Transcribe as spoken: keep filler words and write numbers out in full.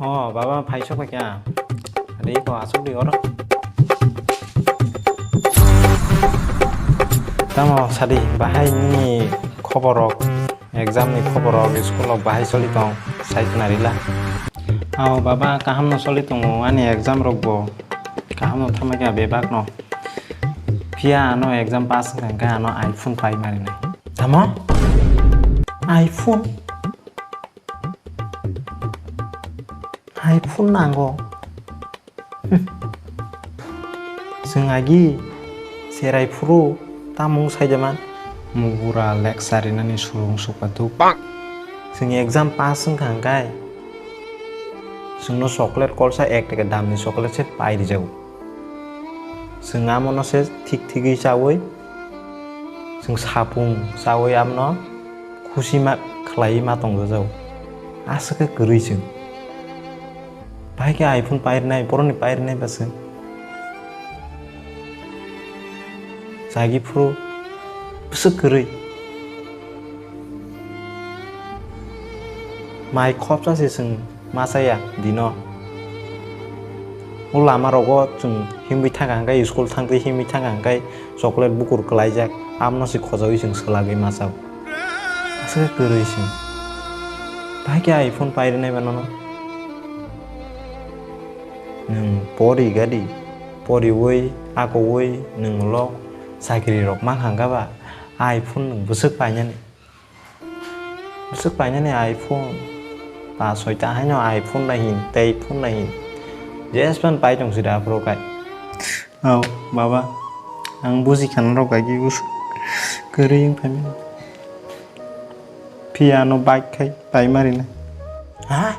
O baba, phai sok kha. Ri ko, asuk di oro. Tamo sadi, bahai nini khobor rok, exam ni khobor rok, school rok bahai choli tong, sai khna rila. Ao baba, kaham no choli tongo, ani exam rok bo kaham no thamai kha bebak no. Phiya ano exam pass wngkha hwnkhe ano iPhone pai mari nai. Tamo? iPhone? iPhone nango. Chwng agi cherai phuru tamung sai de man. Mugura lecture rinani surung sukha duk. Chwng exam pass wngkha hwnkhe chwngno chocolate kolsa ek taka damni chocolate se pai rijago. Chwng amono se thik thigwi chawi, chwng sapung chawi amono khusi ma khlaiwi ma tongjajago. Aswk khe kwrwi chwng. Bahai khe iPhone pai rwnai, borokni pai rwnai ba chwng. Chagi phuru bwswk kwrwi. Mai khopsa se chwng ma chaya dino. O lama rogo chwng himwi thangkha hwnkhe, school thangtwi himwi thangkha hwnkhe chocolate bukur kwlaijak, abono se khojaui chwng swlagwi ma chao. Aswk kwrwi chwng. Bahai khe iPhone pai rwnai ba nono. Nwng pori gadi, poriui, akoui, nwng ulo chakri rok mankha hwnkhe ba iPhone nwng bwswk painani. Bwswk painani iPhone. Ba soita haino iPhone nai hin, tei phone nai hin. Jespan pai tong sida aphuru kai. Ao, baba, ang buji khana rok agi bwswk kwrwi wng phaimani. Phiya ano bike khai pai mari nai. Ha?